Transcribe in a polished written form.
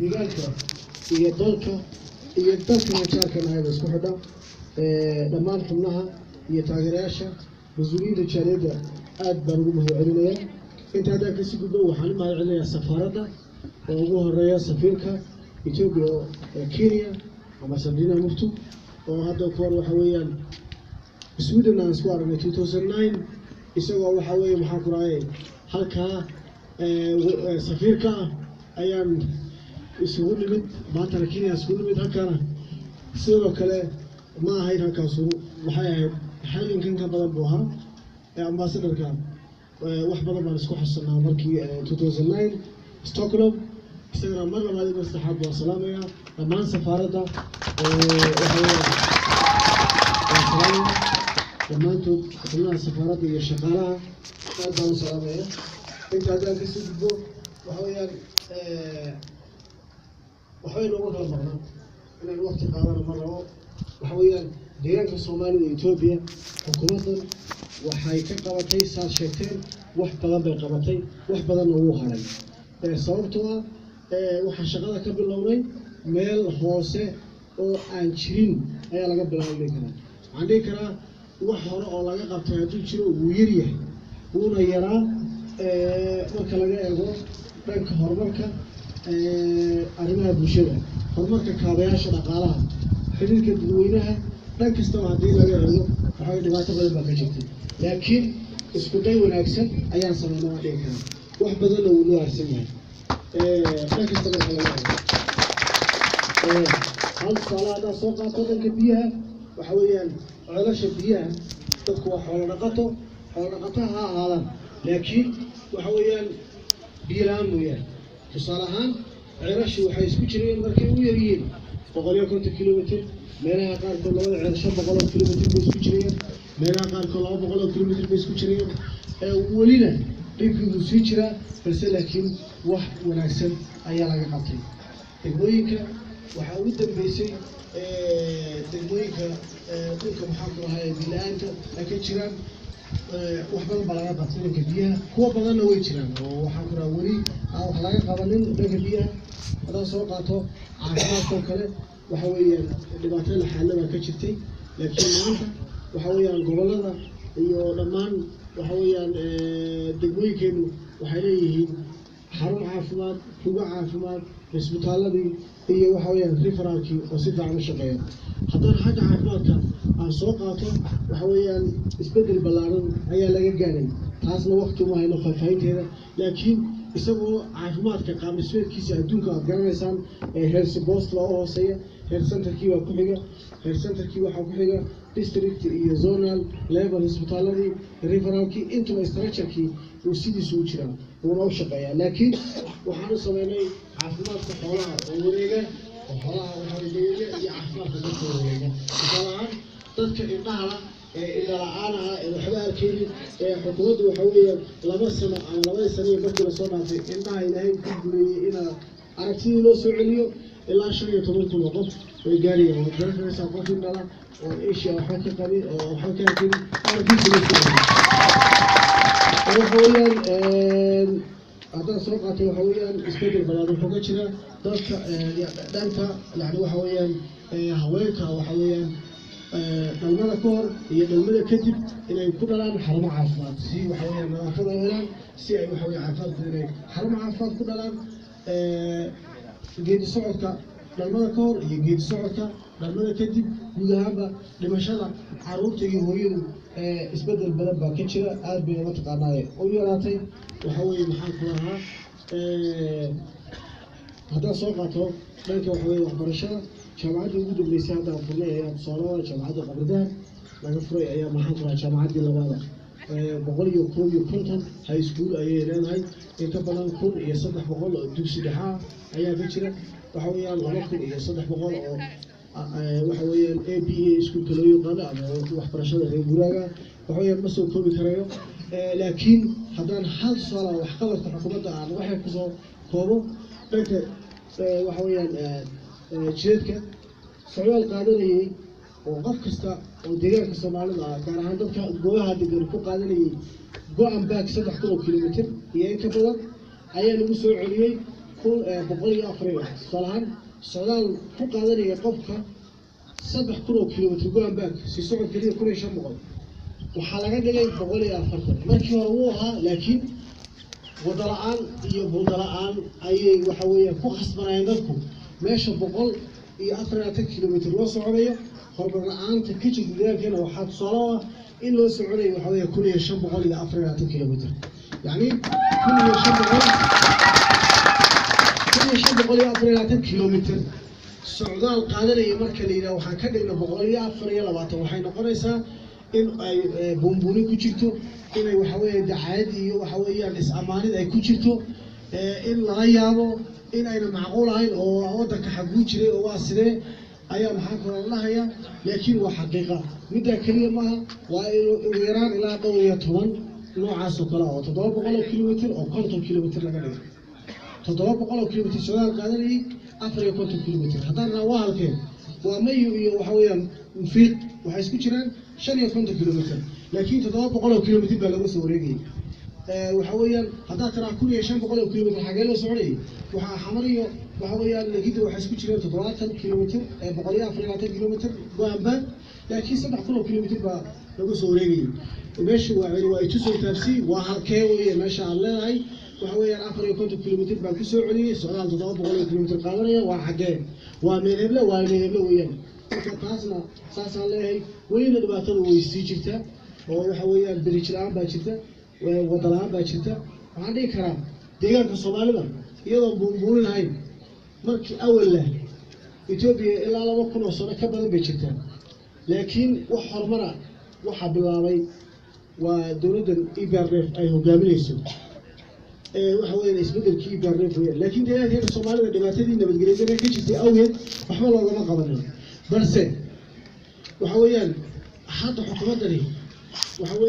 Deegaanka iyo dalka iyo dalkana jaarka nahayba isku xidha. Dhammaan xubnaha iyo taageerayaasha, mas-uuliyiinta jaaliyadda aad baan ugu mahad celinayaa. Inta haddaan kasii gudbo, waxaan u mahad celinayaa safaaradda oo ugu horeeya safiirka Ethiopia ee Kenya, Ambassador Dina Mufti, oo hadda ka hor waxa weeyaan Sweden aan isku aragnay 2009, isagoo waxa weeye, maxaan ku rahay, halkaa safiirka ah ayaan isugu nimid. Maantana Kenya isugu nimid halkaana sidoo kale. Ma ahayn halkaasu, waxay ahayd halgankan ka badan buu ahaa ambassadorka. Wax badan baan isku xasusanaa markii 2009 Stockholm. Isagana mar labaad iyo mar saddexaad waan salaamayaa. Dhammaan safaaradda waxa weeyaan waan salaamaya dhammaantood, xubnaha safaaradda iyo shaqaalaha aad baan u salaamaya. Inta haddaan kasii gudbo, waxa weeyaan waxbay nooga kala maqnaa inaan waqti qaadana ma rabo. Waxa weeyaan deegaanka Soomaalida iyo Etoobiya xukuumaddan waxay ka qabatay, saad sheegteen, wax badan bay qabatay, wax badanna wuu haray, sababtoo ah waxaa shaqada ka bilownay meel hoose oo aan jirin ayaa laga bilaabay karaa. Waxaan dhihi karaa wax hore oo laga qabtay hadduu jiro wuu yar yahay, wuuna yaraa marka laga eego dhanka horumarka arrimaha bulshada, horumarka kaabayaasha dhaqaalaha, xiriirka dadweynaha, dhan kastaba haddii laga eego waxaa dhibaato badan baa ka jirtay. Laakiin isku day wanaagsan ayaan sameynay waan dhihi karaa, wax badanna wuu noo harsan yahay dhan kasta marka laga eego. Hal tusaale haddaan soo qaato, dhanka biyaha, waxa weeyaan ceelasha biyaha. Dadku waa xoolo dhaqato, xoolo dhaqato ha ahaadaan, laakiin waxa weeyaan biyo la-aan mooyaan. Tusaale ahaan ceelashii waxay isku jireen markay ugu yar yihiin 150 kilomitr, meelaha qaarkood labada ceel 500 oo kilomitr bay isku jirayeen, meelaha qaarkood 200 oo kilomitr bay isku jirayeen. Welina dhibkii wuu sii jiraa, balse laakiin wax wanaagsan ayaa laga qabtay. Degmooyinka waxaa ugu dambeysay degmooyinka dhulka, maxaan ku rahay, biyo-la-aanta ay ka jiraan, wax badan baa laga qabtay dhanka biyaha. Kuwa badanna way jiraan oo waxaan ku rahaa weli aan wax laga qabanin dhanka biyaha. Haddaan soo qaato caafimaadkoo kale, waxa weeyaan dhibaato laxaadla baa ka jirtay, laakiin maanta waxa weeyaan gobollada iyo dhammaan waxa weeyaan degmooyinkeenu waxay leeyihiin xarun caafimaad, rugo caafimaad, isbitaaladii iyo waxa weeyaan referral-kii oo si fiican u shaqeeya. Haddana xagga caafimaadka aan soo qaato, waxa weeyaan isbeddel ballaaran ayaa laga gaaray. Taasna waqti uma hayno faahfaahinteeda, laakiin isagoo caafimaadka qaab dhismeedkiisa adduunka aad garanaysaan, health post baa u hooseeya, health centerkii baa ku xiga, health centerkii waxaa ku xiga district iyo zonal level isbitaaladii, referral-kii, intuba structurekii uu sidiisu u jiraa, wuuna u shaqeeyaa. Laakiin waxaan u sameynay caafimaadka xoolaha oo wareega, oo xoolaha waxaa wareega iyo caafimaadka dadka wareega. Tusaale ahaan dadka indhaha ee indha la-aanaha ee waxba arkaynin ee xukuumaddu waxa weeyaan 2 sano ama 2dii sano iyo markii lasoo dhaafay indhaha Ilaahay ku guuleeyey inaa aragtidii loo soo celiyo, ilaa 15,000 oo qof way gaarayaan. Waad garan karaysaa qof indhala oo isha waxba ka qabin oo waxba ka arkaynin aragtiisa loo soo celiyo. Waxa weeyaan haddaan soo qaatay, waxa weeyaan isbedel badan wuxuu ka jira dadka dhanka, yani waxa weeyaan haweenka, waxa weeyaan dhalmada ka hor iyo dhalmada kadib inay ku dhalaan xarumo caafimaad, si waxa weeyaan nadaafada u helaan, si ay waxa weeyaan caafimaadku inay xarumo caafimaad ku dhalaan. Geedi socodka dhalmada ka hor iyo geedi socodka dhalmada kadib, guud ahaanba dhimashada caruurta iyo hooyadu isbedel badan baa ka jira, aad bay mataqaanaa u yaraatay. Waxa weeye, maxaan ku lahaa, haddaan soo qaato dhanka waxa weye waxbarashada, jaamacaddii ugu dambeysay haddaan furnay ayaa tusaale, jaamacadda Qabridaha laga furay ayaa, maxaan ku lahaa, jaamacaddii labaada, 151 high school ayay leedahay. In ka badan 1300 oo dugsi dhexe ah ayaa ka jira. Waxa weeyaan 2300 oo waxa weeyaan ABA iskuulka loo yaqaano ama waxbarashada reer guuraaga. Waxa weeyaan ma soo koobi karayo, laakiin haddaan hal tusaale waxqabadka xukuumadda aan waxay kusoo koobo, dhanka waxa weeyaan jireedka socdaal qaadanayay oo qof kasta oo deegaanka Soomaalida ah, gaar ahaan dadka goobaha degan, ku qaadanayay go and back 3000 oo kilomitr iyo in ka badan ayaa lagu soo celiyey. 104 tusaale ahaan socdaal ku qaadanaya qofka 3000 oo kilomitr go-an back si socod keliya 1500 waxaa laga dhigay 140. Markii hore wuu ahaa, laakiin wada la-aan iyo buuda la-aan ayay waxa weeyaan ku khasbanayeen dadku. Meesha 124 kilomitr loo soconayo, horumar la-aanta ka jirta deegaankeena waxaa tusaale u ah in loo soconayo waxa weeya 1524 kilomitr, yacni 1524 kilomitr socdaal qaadanaya. Marka la yidhaha waxaan ka dhigna 124, waxay noqonaysaa in ay buunbuuni ku jirto, inay waxa weeye dacaayad iyo waxa weeyaan is-ammaanid ay ku jirto, in lala yaabo, in ayna macquul ahayn oo waddanka xaguu jiray oo waa sidee ayaa maxaa kaloo la dhahaya. Laakiin waa xaqiiqa. Middaa keliya maaha, waa ugu yaraan ilaa dhowr iyo toban noocaas oo kale ah oo 700 oo kilomitr oo 50 kilomitr laga dhigay, 700 oo kilomitr socdaal qaadanayay 54 kilomitr. Haddaan waa halkeen waa Mayo iyo waxa weeyaan Fiiq, waxay isku jiraan 55 kilomitr, laakiin 700 oo kilomitr baa laga soo wareegayay. Waxa weeyaan haddaad tiraa 1500 oo kilomitr xagee loo soconayay, waxaa Xamar iyo waxa weeyaan Legida waxay isku jireen 70 kilomitr, 124 kilomitr go-aanbaan, laakiin 3000 oo kilomitr baa laga soo wareegayay. Meesha waa itusoo taabsi, waa halkee weeye meesha aad leedahay waxa weeyaan 54 kilomitr baan kusoo celiyey socdaal 700 oo kilomitr qaadanaya, waa xaggee? Waa meel heble, waa meel heble weeyaan. Marka taasna saasaan leeyahay. Welina dhibaatada way sii jirtaa oo waxa weeyaan bridge la-aan baa jirta, wada la-aan baa jirta. Waxaan dhihi karaa deegaanka Soomaalida iyadoon buunbuunin lahayn, markii awal leh Etoobiya ilaa 2000 oo sano ka badan bay jirtaa, laakiin wax horumara waxaa bilaabay waa dowladdan EPRDF ay hogaaminayso, waxa weeyaan isbedelkii EPRDF weeyaan. Laakiin deegaankeena Soomaalida dhibaatadii nabadgelyada ka jirtay awgeed waxba loogama qabanin, balse waxa weeyaan hadda xukuumaddani waxa weeye